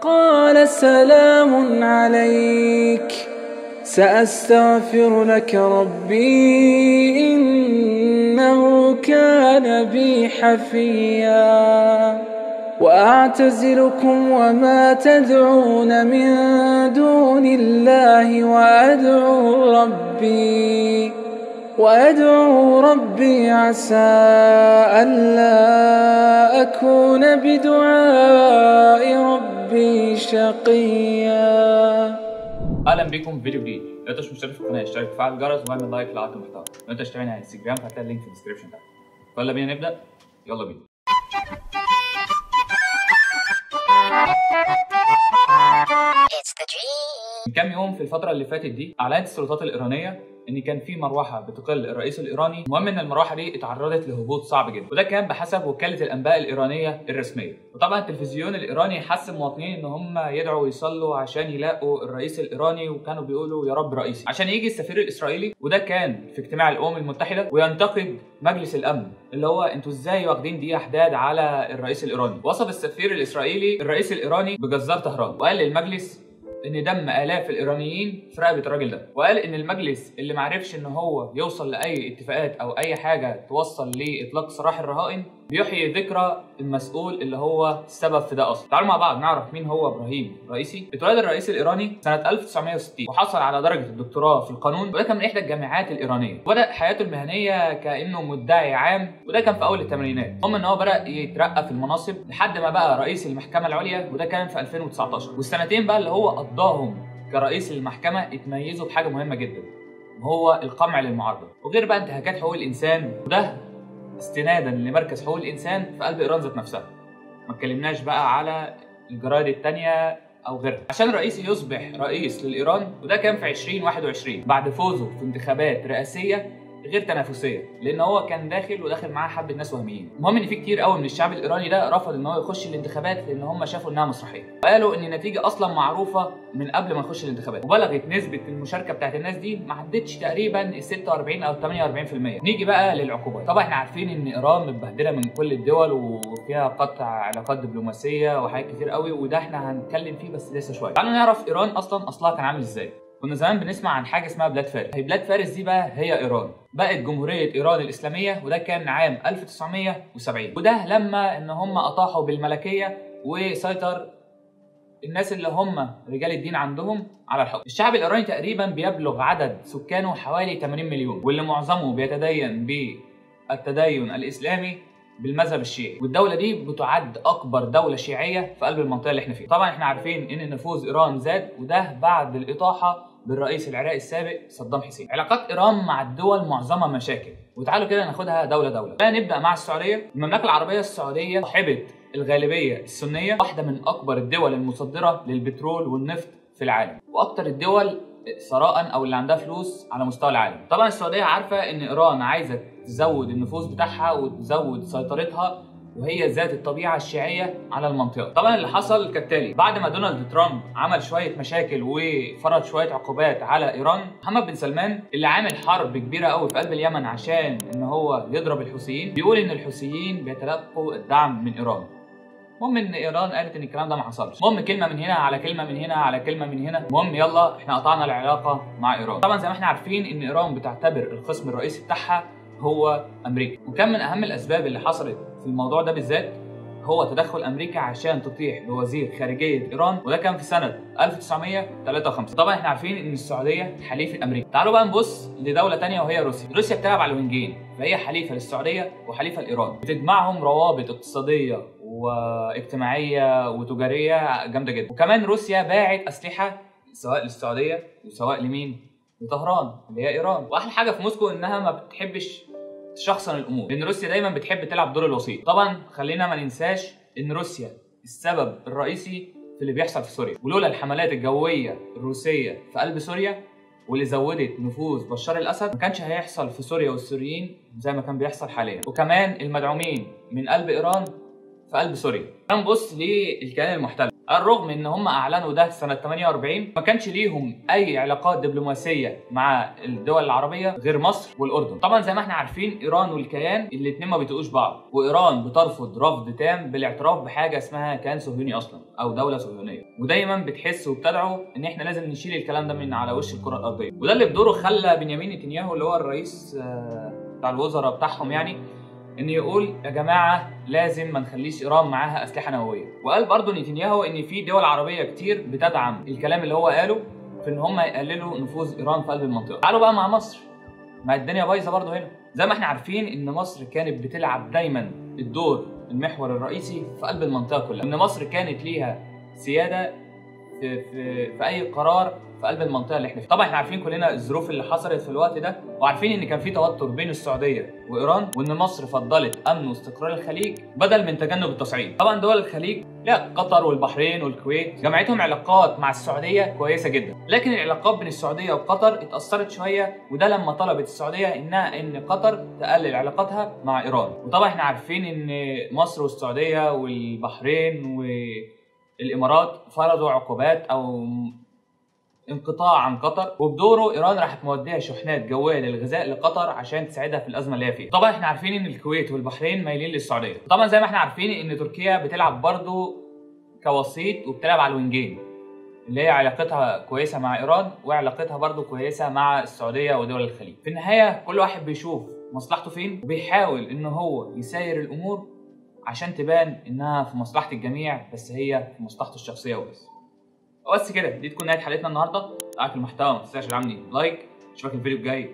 قال سلام عليك سأستغفر لك ربي إنه كان بي حفيا. وأعتزلكم وما تدعون من دون الله وأدعو ربي عسى ألا أكون بدعاء ربي شقيا. اهلا بكم في فيديو جديد. لو انت مش مشترك في القناة اشترك وفعل الجرس واعمل like لو عجبك المحتوى. لو انت اشتركت على انستجرام فهتلاقي ال link في ال description تحت. يلا بينا نبدا، يلا بينا. من كام يوم في الفترة اللي فاتت دي اعلنت السلطات الايرانية ان كان في مروحة بتقل الرئيس الايراني. المهم ان المروحة دي اتعرضت لهبوط صعب جدا، وده كان بحسب وكالة الانباء الايرانية الرسمية. وطبعا التلفزيون الايراني حث المواطنين ان هم يدعوا ويصلوا عشان يلاقوا الرئيس الايراني، وكانوا بيقولوا يا رب رئيسي، عشان يجي السفير الاسرائيلي، وده كان في اجتماع الامم المتحدة، وينتقد مجلس الامن اللي هو انتوا ازاي واخدين دي احداد على الرئيس الايراني. وصف السفير الاسرائيلي الرئيس الايراني بجزار طهران، وقال للمجلس ان دم الاف الايرانيين في رقبة الراجل ده، وقال ان المجلس اللي معرفش ان هو يوصل لاي اتفاقات او اي حاجة توصل لاطلاق سراح الرهائن بيحيي ذكرى المسؤول اللي هو السبب في ده اصلا. تعالوا مع بعض نعرف مين هو ابراهيم رئيسي. اتولد الرئيس الايراني سنة 1960 وحصل على درجه الدكتوراه في القانون، وده كان من احدى الجامعات الايرانية. وبدا حياته المهنية كانه مدعي عام، وده كان في اول الثمانينات. المهم ان هو بدا يترقى في المناصب لحد ما بقى رئيس المحكمة العليا، وده كان في 2019. والسنتين بقى اللي هو قضاهم كرئيس المحكمة اتميزوا بحاجة مهمة جدا، وهو القمع للمعارضه، وغير بقى انتهاكات حقوق الانسان، وده استنادا لمركز حقوق الانسان في قلب ايران ذات نفسها. ما اتكلمناش بقى على الجرايد الثانية او غيرها. عشان رئيسي يصبح رئيس للايران، وده كان في 2021 بعد فوزه في انتخابات رئاسيه غير تنافسية، لان هو كان داخل وداخل معاه حبه ناس وهميين. المهم ان في كتير قوي من الشعب الايراني ده رفض ان هو يخش الانتخابات لان هم شافوا انها مسرحية، وقالوا ان النتيجة اصلا معروفة من قبل ما نخش الانتخابات. وبلغت نسبه المشاركة بتاعت الناس دي ما عدتش تقريبا ال 46 او 48%. نيجي بقى للعقوبات. طبعا احنا عارفين ان ايران متبهدله من كل الدول وفيها قطع علاقات دبلوماسية وحاجات كتير قوي، وده احنا هنتكلم فيه بس لسه شوية. تعالوا نعرف ايران اصلا اصلها كان عامل ازاي. كنا زمان بنسمع عن حاجة اسمها بلاد فارس. هي بلاد فارس دي بقى هي ايران، بقت جمهورية ايران الاسلامية، وده كان عام 1970، وده لما ان هم اطاحوا بالملكيه وسيطر الناس اللي هم رجال الدين عندهم على الحكم. الشعب الايراني تقريبا بيبلغ عدد سكانه حوالي 80 مليون، واللي معظمه بيتدين بالتدين الاسلامي بالمذهب الشيعي، والدولة دي بتعد أكبر دولة شيعية في قلب المنطقة اللي احنا فيها. طبعا احنا عارفين إن نفوذ إيران زاد، وده بعد الإطاحة بالرئيس العراقي السابق صدام حسين. علاقات إيران مع الدول معظمها مشاكل، وتعالوا كده ناخدها دولة دولة. نبدأ مع السعودية. المملكة العربية السعودية صاحبة الغالبية السنية، واحدة من أكبر الدول المصدرة للبترول والنفط في العالم، وأكتر الدول ثراء او اللي عندها فلوس على مستوى العالم. طبعا السعودية عارفه ان ايران عايزه تزود النفوذ بتاعها وتزود سيطرتها، وهي ذات الطبيعة الشيعية على المنطقة. طبعا اللي حصل كالتالي: بعد ما دونالد ترامب عمل شوية مشاكل وفرض شوية عقوبات على ايران، محمد بن سلمان اللي عامل حرب كبيرة قوي في قلب اليمن عشان ان هو يضرب الحوثيين، بيقول ان الحوثيين بيتلقوا الدعم من ايران. المهم ان ايران قالت ان الكلام ده ما حصلش. المهم كلمة من هنا على كلمة من هنا على كلمة من هنا، المهم يلا احنا قطعنا العلاقة مع ايران. طبعا زي ما احنا عارفين ان ايران بتعتبر الخصم الرئيسي بتاعها هو امريكا، وكان من اهم الاسباب اللي حصلت في الموضوع ده بالذات هو تدخل امريكا عشان تطيح بوزير خارجية ايران، وده كان في سنة 1953. طبعا احنا عارفين ان السعودية حليفة امريكا. تعالوا بقى نبص لدولة ثانية وهي روسيا. روسيا بتلعب على الوينجين، فهي حليفة للسعودية وحليفه لايران، بتجمعهم روابط اقتصادية واجتماعية وتجاريه جامدة جدا. وكمان روسيا باعت اسلحة سواء للسعودية وسواء لمين؟ لطهران اللي هي ايران. واحلى حاجة في موسكو انها ما بتحبش تشخصن الامور، لان روسيا دايما بتحب تلعب دور الوسيط. طبعا خلينا ما ننساش ان روسيا السبب الرئيسي في اللي بيحصل في سوريا، ولولا الحملات الجوية الروسية في قلب سوريا واللي زودت نفوذ بشار الاسد ما كانش هيحصل في سوريا والسوريين زي ما كان بيحصل حاليا، وكمان المدعومين من قلب ايران في قلب سوريا. نبص للكيان المحتل. الرغم ان هم اعلنوا ده سنة 48 ما كانش ليهم اي علاقات دبلوماسية مع الدول العربية غير مصر والاردن. طبعا زي ما احنا عارفين ايران والكيان الاثنين ما بيطيقوش بعض، وايران بترفض رفض تام بالاعتراف بحاجة اسمها كيان صهيوني اصلا او دولة صهيونية، ودايما بتحس وبتدعو ان احنا لازم نشيل الكلام ده من على وش الكره الارضية. وده اللي بدوره خلى بنيامين نتنياهو اللي هو الرئيس بتاع الوزراء بتاعهم يعني ان يقول يا جماعة لازم ما نخليش ايران معاها اسلحة نووية. وقال برضه نتنياهو ان في دول عربية كتير بتدعم الكلام اللي هو قاله في ان هم يقللوا نفوذ ايران في قلب المنطقة. تعالوا بقى مع مصر، ما الدنيا بايظة برضه هنا. زي ما احنا عارفين ان مصر كانت بتلعب دايما الدور المحور الرئيسي في قلب المنطقة كلها، ان مصر كانت ليها سيادة في اي قرار في قلب المنطقة اللي احنا فيها. طبعا احنا عارفين كلنا الظروف اللي حصلت في الوقت ده، وعارفين ان كان في توتر بين السعودية وايران، وان مصر فضلت امن واستقرار الخليج بدل من تجنب التصعيد. طبعا دول الخليج لا قطر والبحرين والكويت جمعتهم علاقات مع السعودية كويسة جدا، لكن العلاقات بين السعودية وقطر اتاثرت شوية، وده لما طلبت السعودية ان قطر تقلل علاقاتها مع ايران. وطبعا احنا عارفين ان مصر والسعودية والبحرين والامارات فرضوا عقوبات او انقطاع عن قطر، وبدوره ايران راحت موديه شحنات جوية للغذاء لقطر عشان تساعدها في الازمة اللي هي فيها. طبعا احنا عارفين ان الكويت والبحرين مايلين للسعودية. طبعا زي ما احنا عارفين ان تركيا بتلعب برضو كوسيط وبتلعب على الوينجين، اللي هي علاقتها كويسة مع ايران وعلاقتها برضو كويسة مع السعودية ودول الخليج. في النهاية كل واحد بيشوف مصلحته فين وبيحاول ان هو يساير الامور عشان تبان انها في مصلحة الجميع، بس هي في مصلحته الشخصية وبس. وبس كده، دي تكون نهاية حلقتنا النهارده. لو عجبك المحتوى ما تنساش تعمل like، اشوفك الفيديو الجاي.